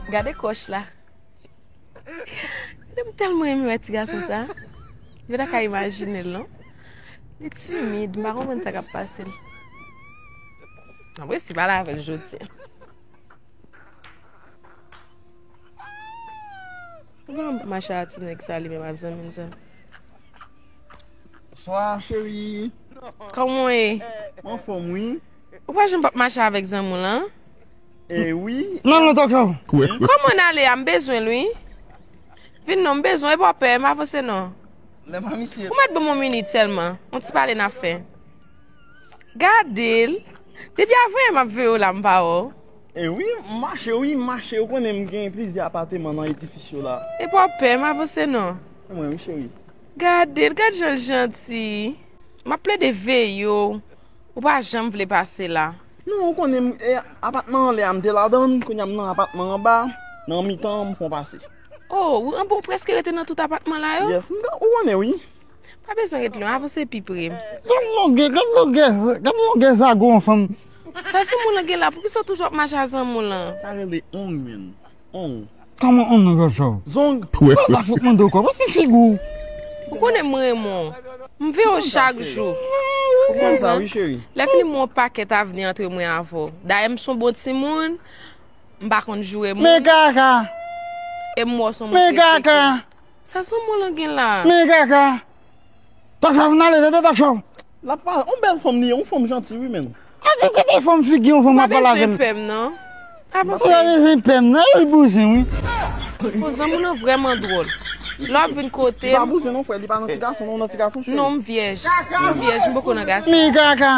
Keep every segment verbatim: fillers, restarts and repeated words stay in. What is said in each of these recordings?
Gade kòch la. Gade, m tèlman renmen wè ti gason sa. Yo ta ka imajine l, non. Li timid, m pa konprann sa k ap pase l. Anplis, si pale avè l jodi a. Kòman m ap mache a ti nèg sa, li menm a zanmi l sa? Bonswa, cheri. Kòman w ye? Mwen anfòm, wi. Ou pa janm p ap mache avèk zanmi w lan? E wi. Non, non, Tòchòv. Kòman n ale a? M bezwen l, wi. Vin non, m bezwen, e pa w pè, m avanse non. Lè pa misye. Ou mèt ban m yon minit sèlman. Yon ti pale n ap fè. Gade l. Depi avan yè m ap veye w la, m pa wè w. E wi, m mache, wi, m mache. Ou konnen m gen plizyè apateman nan edifis yo la. E pa w pè, m avanse non. E mwen, wi, cheri. Gade l, gade jan l janti. M ap plede veye w. Ou pa janm vle pase la. Non, ou konnen m, e, apatman anlè a, m te ladan l, kounye a m nan apatman anba, nan mitan an, m fè w pase. Oh, ou, anben w prèske rete nan tout apatman la yo? Yes, m, ou konnen, wi. Pa bezwen ret lwen, avanse pi pre. Gad longè, gad longè, gad longè zago yon fanm. Sa zanmi w lan gen la, poukisa w toujou ap mache a zanmi w lan? Sa rele ong, menn. Ong. Kòman ong nan Tòchòv? Zong. Mwen pa fout mande w kò, paske figi w. Ou konnen m renmen w. M veye w chak jou. Ou konprann? Wi, cheri. Lè fini m wè yon pakèt avni antre mwen avè w. Dayè m se yon bon timoun. M pa konn joure moun. Men kaka. E m wè w se yon moun ki respekte. Men kaka. Sa zanmi w lan gen la? Men kaka. Tòchòv, n ale, tande Tòchòv. L ap pale, yon bèl fanm li ye, yon fanm janti, wi, menn. Gade, gade fanm figi yon fanm ap pale avè l. Ou pa bezwen pè m, non. Avanse. Ou pa bezwen pè m, non, e li bouzen, wi. Bon, zanmi w lan vrèman dwòl. Lè w ap vin kote m. Li pa bouzen, non, frè, li pa nan ti gason, non, nan ti gason, cheri. Non, m vyèj. M vyèj, m poko nan gason. Men kaka.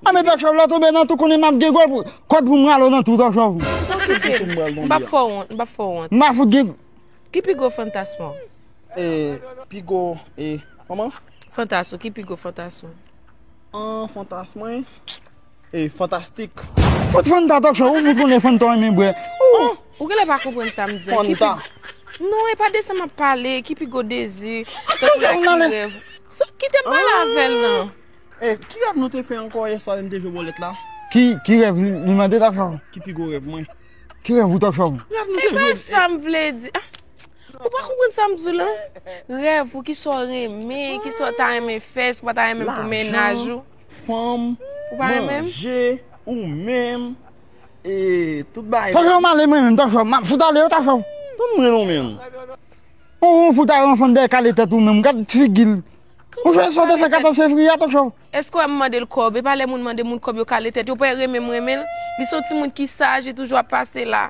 A, men Tòchòv, lè w tonbe nan tou, konnen m ap gen gòl pou, kòd pou m rale w nan tou, Tòchòv. Okipe m. M p ap fè w wont, m p ap fè w wont. M pa fout gen. Ki pi gwo fantasm ou? E, pi gwo, e, kòman? Fantasm ou, ki pi gwo fantasm ou? An, fantasm mwen? E, fantastik. Fout Fanta, Tòchòv, ou fout konnen Fanta w renmen bwè. Ou. Oh, ou genlè pa konprann sa m di an. Ki pi Fanta. Non, e pa de sa m ap pale, ki pi gwo dezi, tankou la ki rèv. So, kite m pale avè l, non. E, ki rèv nou te fè ankò yèswa lè n te jwe bòlèt la? Ki, ki rèv li, li mande Tòchòv? Ki pi gwo rèv mwen? Ki rèv ou Tòchòv? Rèv nou te jwe. E pa sa m vle di. Ah, ou pa konprann sa m di w lan? Rèv ou, kisa w renmen, kisa w ta renmen fè, èske w pa ta renmen pou mennaj ou? Lajan, fanm, ou pa renmen m? Manje, ou menm, e, tout bagay. Tòchòv, m ale mwen menm, Tòchòv, m ap fout ale yo, Tòchòv. Tann mwen non, menn. Ou, ou fout ale anfan dèyè kale tèt ou menm, gad figi l. Ou jwenn sa w te fè katòz fevriye a, Tòchòv? Èske w wè m mande l kòb? E pa lè moun mande moun kòb yo kale tèt yo, pa renmen m renmen l. Li se yon timoun ki saj, li toujou ap pase la.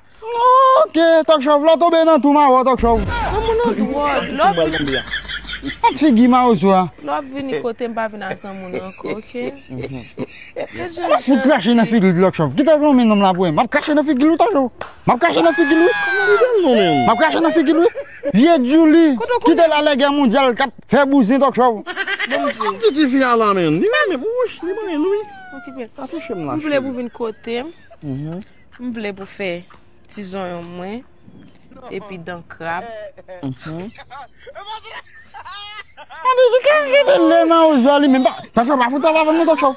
Ok, Tòchòv, lè w tonbe nan tou m a wè w, Tòchòv. Zanmi w lan dwòl, lè w ap vin. Ak figi mawozo a. Lè w ap vini kote m pa vin a zanmi w lan ankò, ok? M ap fout krache nan figi l, Tòchòv. Kite lonmen nonm la pou mwen. M ap krache nan figi l wi, Tòchòv. M ap krache nan figi l wi. M ap krache nan figi l wi. Vye Djouli, kite l alègè mondyal k ap fè bouzen, Tòchòv. Bon, m di w. Ti, ti fi a la, menn. Li menm, wouch, li manyen l wi. Okipe l. Pa touche m la, cheri. M vle pou vin kote m. M vle pou fè ti zonyon mwen. Epi dan krab. Gade, gade, gade lè nan ozwa li menm. Pa, Tòchòv, pa fout pale avè m non, Tòchòv.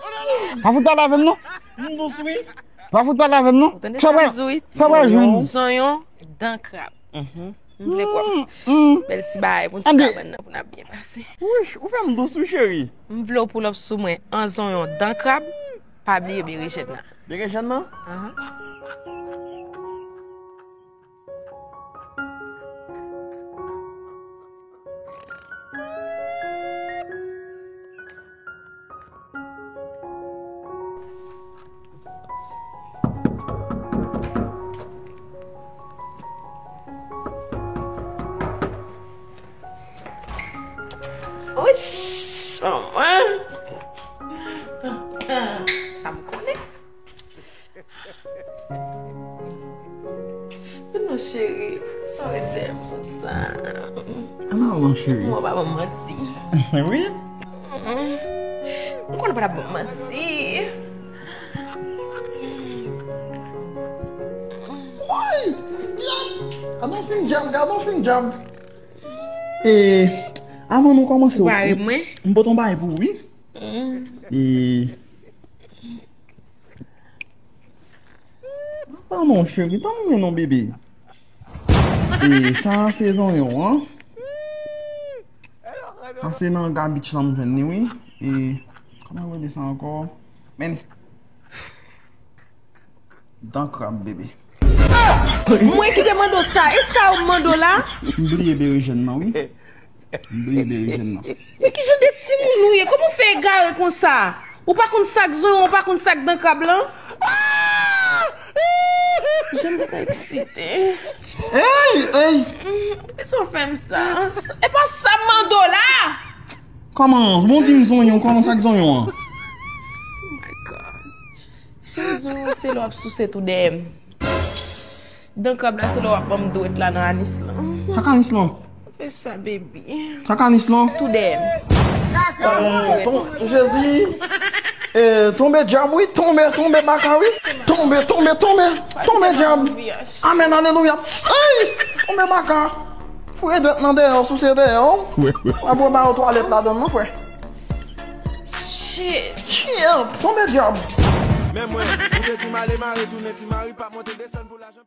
Pa fout pale avè m non. M dous wi. Pa fout pale avè m non. Ou tande sa m di w wi? Sa pral jwenn. Zonyon, dan krab. M vle pran bèl ti bagay pou n ti kabann nan pou n ap byen pase. Wouch, ou fè m dous wi, cheri. M vle w pull up sou mwen an zonyon, dan krab. Pa bliye berejèn nan. Berejèn nan? Ahan. Ouch, manman. Sa m konnen. Non, cheri, sa w ret dèyè m konsa? Ala w, cheri. Mwen pa ban m manti. Wi. M konnen w pa t ap ban m manti. Woy! Gad yon fin djab, gad yon fin djab. E, avan nou kòmanse, ou pa renmen mwen? M pote yon bagay pou ou, wi. E, pa non, cheri, tann mwen non, bebe. E sa se zonyon an. Sa se nan Garbage lan m jwenn li, wi. E kòman yo rele sa ankò? Men, dan krab, bebe. Mwen ki te mande w sa, e sa w mande w la? M bliye berejèn nan, wi. M bliye berejèn nan. Men ki jan de timoun ou ye? Kòman w fè egare konsa? Ou pa konn sa k zonyon, ou pa konn sa k dan krab lan? Jan m gentan eksite. Ey, ey! Poukisa w fè m sa? E pa sa m mande w la! Kòman? Bon, di m zonyon, kòman sa k zonyon an? Oh my God. Sa zonyon se lè w ap souse tou dèyè m. Dan krab la se lè w ap ban m dwèt la nan anis lan. Sa k anis lan? Fè sa, baby. Sa k anis lan? Tou dèyè m. Ton, Jezi. E, tonbe dyab, wi. Tonbe, tonbe baka, wi. Tonbe, tonbe, tonbe. Tonbe dyab. Amèn, alelouya. Ay! Tonbe baka. Foure dwèt nan dèyè, souse dèyè. Ap ba yo twalèt ladan l, non, frè. Shit. Shit, tonbe dyab. Men mwen, ou te di m ale mare, tounen ti mari, pa monte desann pou lajan.